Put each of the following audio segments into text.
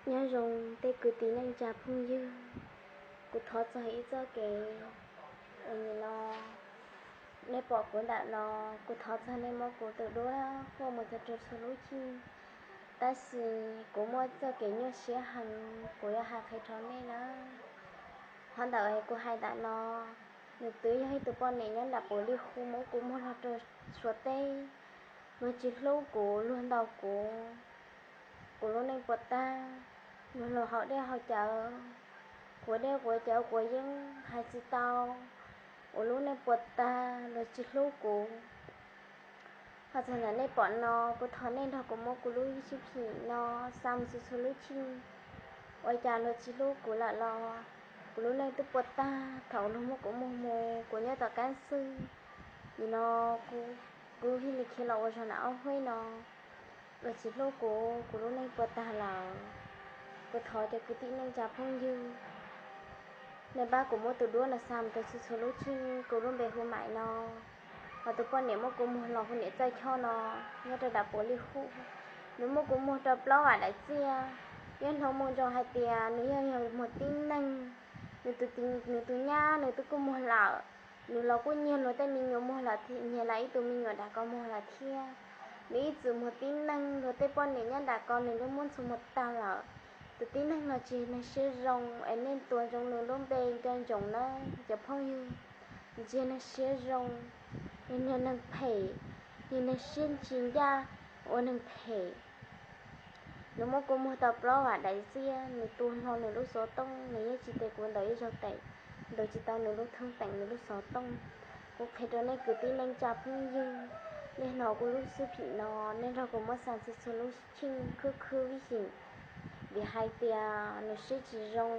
Nyob zoo tej kwv tij neej tsa phooj ywg, kuv thov txog ib txoj kev uas nim no nej pom kuv ntawm no, kuv thov txog nej muab kuv tus duab quaj mus txog rau txhua lub cim. Tab sis kuv muaj txoj kev nyuaj siab heev, kuv yuav hais qhia rau nej na. Qhov ntawm kuv hais ntawm no, nws twb yog ib tug poj niam nyob nram puv li hu muab kuv muag los rau Suav teb. Luag tsis hlub kuv, luag ntaus kuv, kuv lub neej puas tag. Luag los haus dej haus cawv, quav dej quav cawv quav yeeb hais tsis tau, kuv lub neej puas tag, luag tsis hlub kuv. Ho txog ntawm nej pom no, kuv thov nej nrog kuv muab kuv lub sib phim no xa mus txhua txhua lub cim. Ua cas luag tsis hlub kuv lawm los kuv lub neej twb puas tag thaum luag muab kuv muag mus, kuv nyob tom qab xwb. Nim no kuv thiaj li khiav los ua zog nram ob hueb no. Luag tsis hlub kuv, kuv lub neej puas tag lawm. Kuv thov cov kwv tij neej tsa phooj ywg, nej pab kuv muab tus duab no xa mus rau txhua txhua lub cim. Kuv lub npe hu Maim no. Ho tus poj niam muab kuv muag los hu niam Txawj Choj no, nyob rau nram puv li hu. Nws muab kuv muag rau plaub vam daim txiaj. Yeej hnov mus nrog hais tias nws yog yog muag tib neeg. Nws tus, nws tus nyab nws twb kuj muag lawm. Nws los kuj nyiag luag tej me nyuam muag lawm, nyiag lawv ib tug me nyuam nram ko muag lawm thiab. Nws ib txwm muag tib neeg, luag tej poj niam nyob nram ko nws twb muab ntxuag muag tag lawm. Tus tib neeg no tsis yog neeg siab zoo, es nej tuav ntsoov nws lub npe nco ntsoov nawb cov phooj ywg. Tsis yog neeg siab zoo, yog niag neeg phem, yog neeg siab tsis ncaj, ua neeg phem. Nws muab kuv muag tau plaub vam daim txiaj, nws tua hlo nws lub xov tooj, nws yeej tsis tes kuv ntaus ib zaug tes, ntaus tsis tau nws lub thoob teem nws lub xov tooj. Kuv qhia rau nej kwv tij neej tsa phooj ywg, nej hnov kuv lub sib phim no, nej nrog kuv muab xa txhua txhua lub cim khwb khwb vib xim. Vim hais tias nws siab tsis zoo,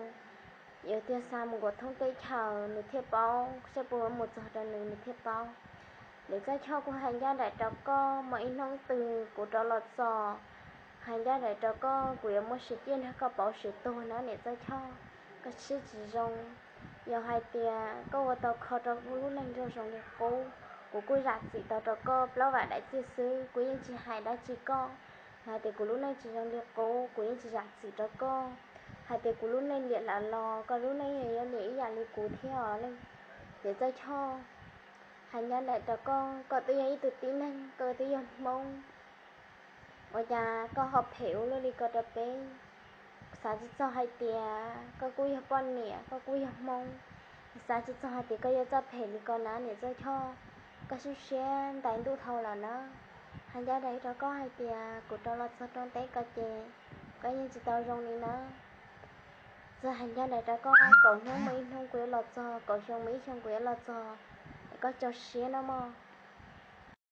yuav tiag xa mus nkaum thoob teb chaws nws thiaj paub, saib puas yuav mus txog rau nws nws thiaj paub. Niam Txawj Choj, kuv hais ncaj nraim rau koj, muaj ib hnub twg kuv rov los txog, hais ncaj nraim rau koj, kuv yuav muab siv ciaj nrog koj pauv siv tuag na niam Txawj Choj. Koj siab tsis zoo, yog hais tias koj ua tau kho rau kuv lub neej zoo zoo li qub, kuv kuj zam txim tau rau koj plaub vam daim txiaj xwb, kuv yeej tsis hais dab tsi koj. Yog hais tias kuv lub neej tsis zoo li qub, kuv yeej tsis zam txim rau koj. Hais tias kuv lub neej liam lawm los koj lub neej yuav liam ib yam li kuv thiab os niam Txawj Choj. Hais ncaj nraim rau koj, koj twb yog ib tug tib neeg, koj twb yog Hmoob, ua cas koj ho phem ua luaj li ko rau peb? Xav tsis txog hais tias koj kuj yog poj niam, koj kuj yog Hmoob, xav tsis txog hais tias koj yuav txawj phem li ko na niam Txawj Choj. Koj siab siab ntais ntuj dhau lawm na. Hais ncaj nraim rau koj hais tias kuv rov los txog rau teb ko ces koj yeej tsis tau zoo li na. Txawm hais ncaj nraim rau koj, kaum hnub mus ib hnub kuv yuav los txog, kaum xyoo mus ib xyoo kuv yuav los txog, koj tso siab no mog.